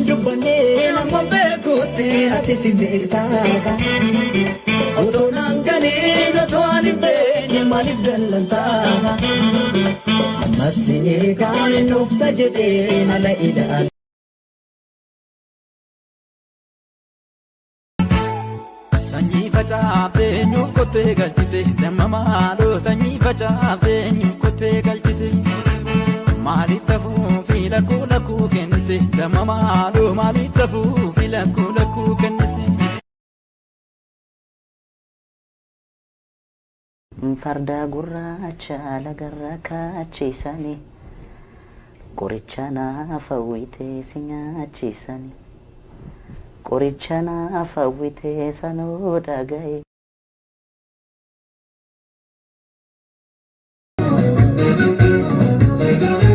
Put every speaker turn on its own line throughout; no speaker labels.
dubbannee nama beekutti ati si beektaa. Otoo naan galee otoo ani hin beekne maaliif dallantaa? Ammas eegaan dhufta jedhee ala ilaala.
Sanyii facaaftee eenyu kottee galchite damma maaloo sanyii facaaftee eenyu kottee galchite maaliif tafuu fi lakkuu lakkuu kennite damma maaloo maaliif tafuu fi lakkuu lakkuu kennite.
Farda gurraacha lagarra kaachisanii qoricha naaf hawwitee si nyaachisanii qoricha naaf hawwitee sanuu dhaga'e.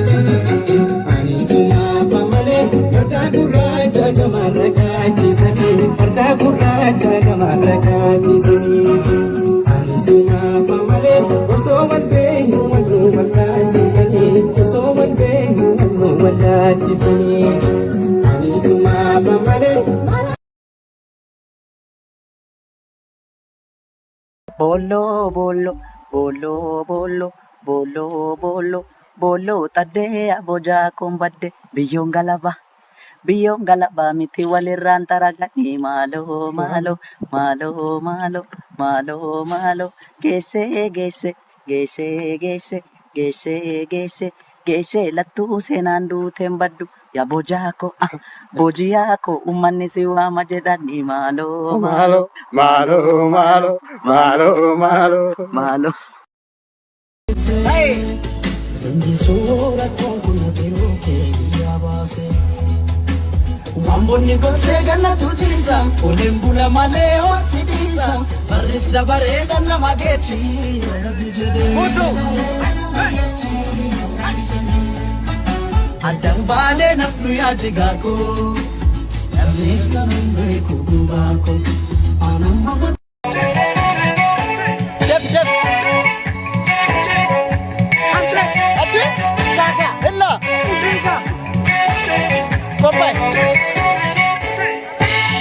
Ani sumaaf malee farda gurraacha gamarra kaachisanii farda gurraacha gamarra kaachisanii. Ani sumaaf malee osoo wal beenyu wal nu wallaalchisanii osoo wal beenyu wal nu wallaalchisanii. Ani sumaaf malee.
Boolloo boolloo boolloo boolloo boolloo boolloo boolloo xaddee abojaa koon badde biyyoon galaba biyyoon galaba miti walirraan xaraganii maaloo maaloo maaloo maaloo maaloo maaloo geessee geessee geessee geessee geessee geessee geessee lattuu seenaan duuteen baddu yaa bojaa koo ah, bojiyaa koo uummanni si waama jedhanii maaloo maaloo
Maaloo, maaloo, maaloo, maaloo.
Maaloo.
Suura konkolaataa kee biyyaa baase. Waanbonni gorsee gannatu ciisa, oleen bula malee hosi dhiisa, barris dabaree kan nama geechi. Rabbi jedhee. Addaan baanee nafnu yaa jigaakoo, namnis nama hin beeku gubaakoo. Anamma
Def def. Achi. Illa. Bombay.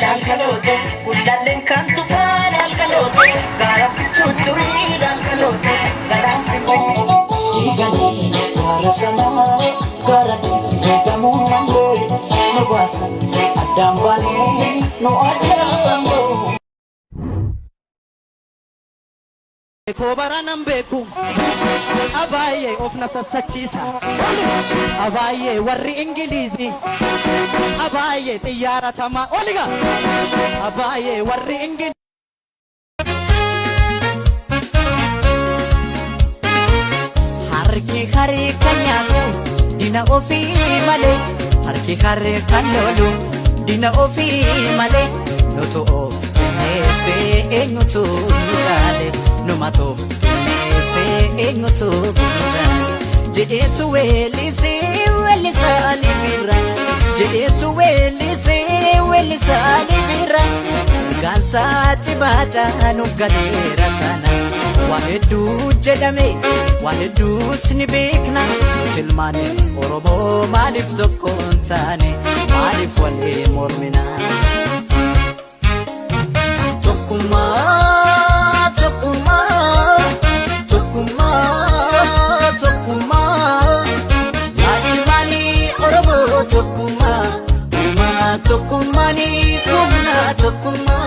Dhalkalooto guddalleen kan tufaa dhalkalooto gaara cuuturii dhalkalooto galaan Dhiiganii gaara sanaa gaara eegamuu malee nu baasan addaan baanee nu addaan ba'u.
Koo bara nan beeku abaayee of na sassachiisa abaayee warri Ingiliizii abaayee xiyyaara tamaa oliga abaayee warri Ingiliizii.
Harki harka kan nyaatu dina ofii malee harki harka kan lolu dina ofii malee nutu of kenneessee eenyutu nu caale numatu of kenneessee eenyutu nu caale jedheetu weellisee weellisaa Ali Birra jedheetu weellisee weellisaa Ali Birra ergaansaa cimaadhaa nuuf galeera taana waa hedduu jedhame waa hedduus ni beekna nuti ilmaan Oromoo maaliif tokko hin taane maaliif walii mormina? Tokkummaa tokkummaa tokkummaa tokkummaa yaa ilmaanii Oromoo tokkummaa uumaa tokkummaanii humna tokkummaa.